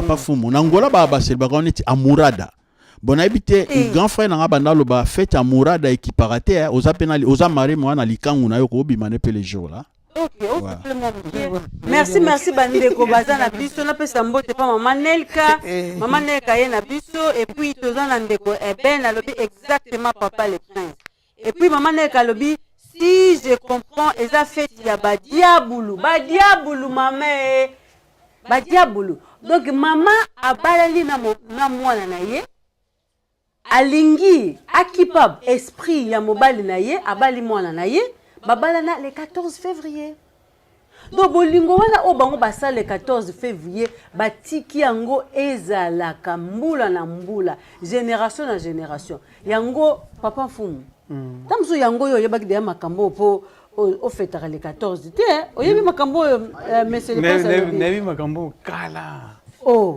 Papa Fumu, na Angola ba célébraka neti amurada. Bon, nayebi te. Grand frère na nga banda aloba fête ya murada ekipaka te, eh, oza mpe oza mari mwa na likangu na yo, koobima ne mpe le jour là. Ok. Merci, merci bandeko baza na biso. Napesa mbote mpa mama Nelka. Mama Nelka ye na biso. Et puis toza na ndeko Eben, alobi exactement, papa le prince. Et puis mama Nelka alobi: si je comprends, eza fête ya badiabulu. Badiabulu, mama e, badiabulu. Donc mama abalali na mwana na ye, alingi akipa esprit ya mobali na ye, abali mwana na ye, babalana le 14 février. Donc bolingo wana oyo bango basala le 14 février, batiki yango ezalaka mbula na mbula, génération na génération. Yango papa Mfumu, ta mosusu yango oyo oyebaki deya makambo oyo mpo ofetaka le 14 te. Oyebi makambo oyo, monsieur le prince alobi? Nayebi makambo kala. Oh.